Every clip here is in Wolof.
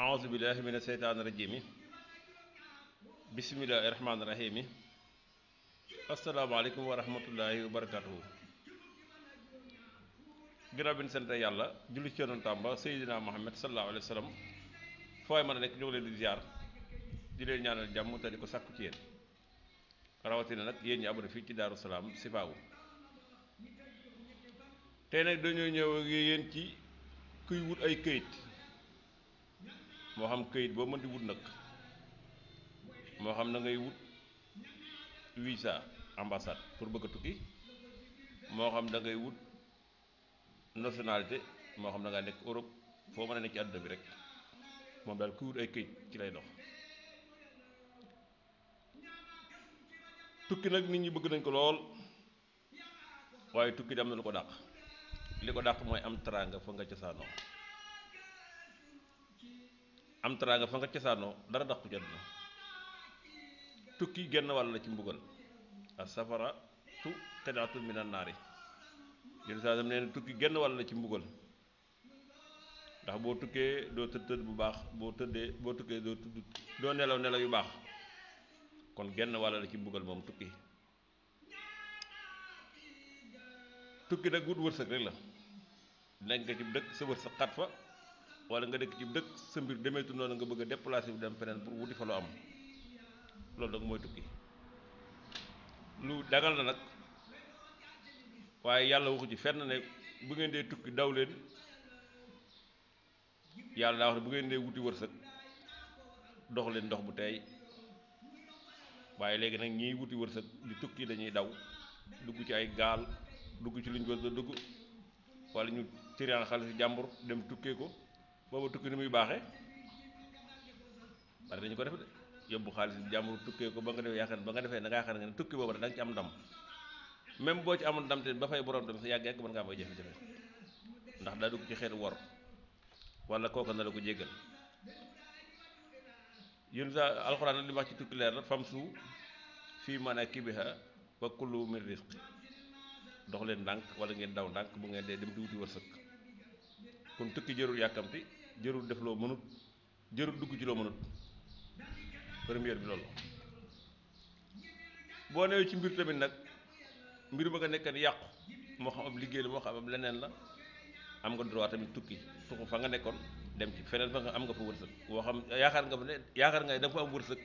aouzu billahi mina seytaani rajimi bismillahi rahmaani rahimi asalaamaaleykum wa rahmatullahi wa barakatuhu ginnaaw bi ñu sant yàlla julli ci yonentam ba Seydina Muhammad sallallahu alayhi wa sallam fooy mën a nekk ñoo ngi leen di ziar di leen ñaanal jàmm te di ko sàkku ci yéen rawatina nag yéen ñi abonné fii ci Daaru Salaam Sifaawu tey nag dañoo ñëw ak yéen ci kuy wut ay këyit moo xam këyit boo mën di wut nag moo xam na ngay wut visa ambassade pour bëgg a tukki moo xam da ngay wut nationalité moo xam da nga nekk Europe foo mën a nekk ci àdduna bi rek moom daal kuy wut ay këyit ci lay dox. tukki nag nit ñi bëgg nañ ko lool waaye tukki dem na lu ko dàq li ko dàq mooy am teraanga fa nga cosaanoo am teraanga fa nga cosaanoo dara dàq ko ci àdduna tukki genn wàll la ci mbugal as safara tu xidaatu minan naari yenn saa sam nee na tukki genn wàll la ci mbugal ndax boo tukkee doo tëdd bu baax boo tukkee doo nelaw nelaw yu baax kon genn wàll la ci mbugal moom tukki nag wut wërsëg rek la nekk nga ci dëkk sa wërsëg xat fa wala nga dëkk ci dëkk sa mbir demeetu noonu nga bëgg a déplacer bi dem feneen pour wuti fa lu am loolu nag mooy tukki lu dagal na nag waaye yàlla waxu ci fenn ne bu ngeen dee tukki daw leen yàlla daa wax ne bu ngeen dee wuti wërsëg dox leen ndox bu teey waaye léegi nag ñiy wuti wërsëg di tukki dañuy daw dugg ci ay gaal dugg ci luñ ko dugg wala ñu tiraan xaalis jàmbur dem tukkee ko booba tukki ni muy baaxee bari dañu ko def de yóbbu xaalis jàmbur tukkee ko ba nga defee yaakaar ba nga defee da ngaa xam ne tukki boobu da nga ci am ndam même boo ci amul ndam te ba fay borom dem sa yàgg-yàgg mën ngaa am ay jafe-jafe ndax daa dugg ci xeetu wor wala kooka na la ko jéggal yéen sa alxuraan li wax ci tukki leer la famsu fii manakibiha wa kulu min rizq dox leen ndànk wala ngeen daw ndànk bu ngeen dee dem di wuti wërsëg kon tukki jërul yàkkamti jërul def loo mënut jërul dugg ci loo mënut première bi loolu boo newee ci mbir tamit nag mbir ba nga nekkan yàqu moo xam ab liggéey la moo xam ab leneen la am nga droit tamit tukki tuxu fa nga nekkoon dem ci feneen fa nga am nga fa wërsëg boo xam yaakaar nga ne da nga fa am wërsëg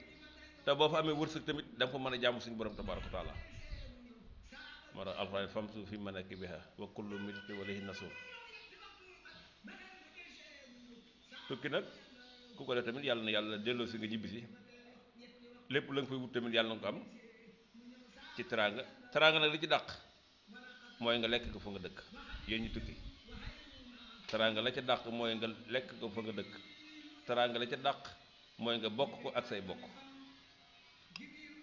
te boo fa amee wërsëg tamit da nga fa mën a jaamu suñu borom tabaaraka wa taala moo tax alxuraan famsu fi manakibiha wa kullu min rizqi wa ilayhi nushur tukki nag ku ko def tamit yàlla na yàlla delloo si nga ñibbisi lépp la nga fay wut tamit yàlla na ko am ci teraanga nag li ci dàq mooy nga lekk ko fa nga dëkk yéen ñu tukki teraanga la ca dàq mooy nga lekk ko fa nga dëkk teraanga la ca dàq mooy nga bokk ko ak say bokk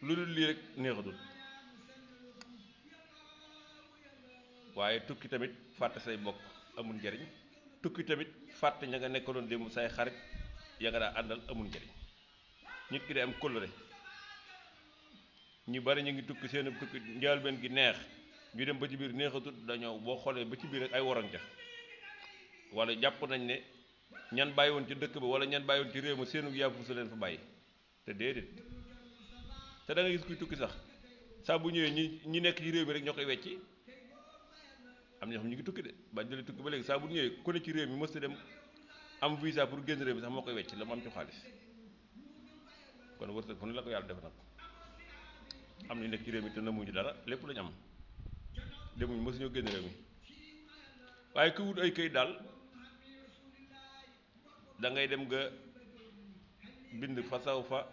lu dul lii rek neexatul waaye tukki tamit fàtte say bokk amul njariñ tukki tamit fàtte ña nga nekkaloon démb say xarit ya nga daa àndal amul njariñ nit ki day am kóllëre ñu bari ñu ngi tukki seen tukki njëlbéen gi neex ñu dem ba ci biir neexatul dañoo boo xoolee ba ci biir rek ay waroon ca wala jàpp nañ ne ñan bàyyi woon ci dëkk ba wala ñan bàyyi woon ci réew ma seenu yàfu sa leen fa bàyyi te déedéet te da nga gis kuy tukki sax saa bu ñëwee ñi nekk ci réew mi rek ñoo koy wecci am na ñoo xam ñu ngi tukki de ba jëlee tukki ba léegi saa bu ñëwee ku ne ci réew mi mës a dem am visa pour génn réew mi sax moo koy wecc la mu am ci xaalis kon wërsëg fu ne la ko yàlla def nag am na ñu nekk ci réew mi te namuñu dara lépp lañu am demuñu mësu ñoo génn réew mi waaye ku wut ay këyit daal da ngay dem nga bind fa sawfa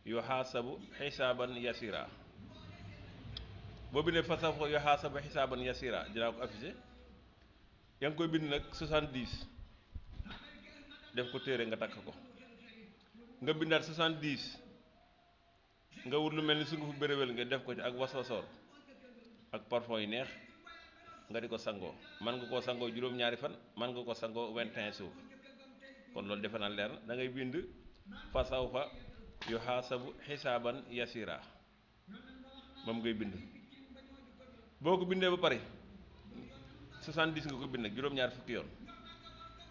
yuhaasabu xisaaban yasira boo bindee fa sawfa yuhaasabu xisaaban yasira dinaa ko affiché yaa ngi koy bind nag 70 def ko téere nga takk ko nga bindaat 70 nga wut lu mel ni sungufu béréwél nga def ko ci ak waswasoor ak parfum yu neex nga di ko sangoo man nga koo sangoo juróom-ñaari fan man nga ko sangoo 21 jours kon loolu defe naa leer na da ngay bind fa sawfa yuhaasabu xisaaban yasira moom ngay bind boo ko bindee ba pare 70 nga ko bind nag juróom-ñaar fukki yoon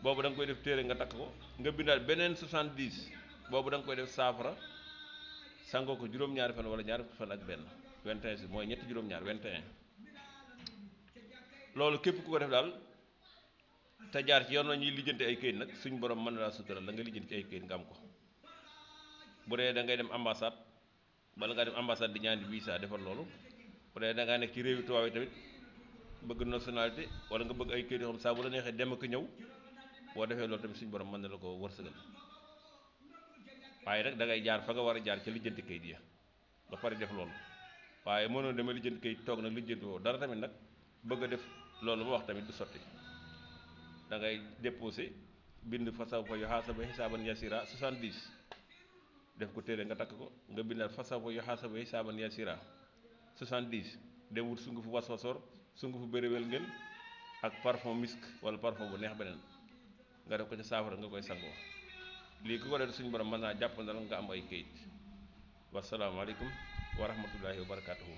boobu da nga koy def téere nga takk ko nga bindaat beneen 70 boobu da nga koy def saafara sangoo ko juróom-ñaari fan wala ñaari fan ak benn 21 si mooy ñetti juróom-ñaar 21 loolu képp ku ko def daal te jaar ci yoon na ñuy lijjanti ay këyit nag suñ borom mën na laa sutural la nga lijjanti ci ay këyit nga am ko bu dee da ngay dem ambassade bala ngaa dem ambassade di ñaan visa defal loolu bu dee da ngaa nekk ci réewi tubaab yi tamit bëgg nationalité wala nga bëgg ay këyit yoo xam saa bu la neexee dem ak ñëw boo defee loolu tamit suñu borom mën na la ko wërsëgal waaye nag da ngay jaar fa nga war a jaar ca lijjanti kayit ya ba pare def loolu waaye mënoon dama lijjanti kayit toog nag lijjanti woo dara tamit nag bëgg a def loolu ma wax tamit du sotti da ngay déposé bind fasaw fa yuhaasabu hisaaban yasira 70 def ko téere nga takk ko nga bindal fasaw fa yuhaasabu hisaaban yasira 70 dem wut sungufu waswasoor sungufu béréwél ngeen ak parfum misk wala parfum bu neex beneen nga def ko ci saafara nga koy sangoo lii ku ko def suñu borom mën naa jàpp na la nga am ay kayit wasalaamaaleykum wa rahmatullahi wa barakaatuhu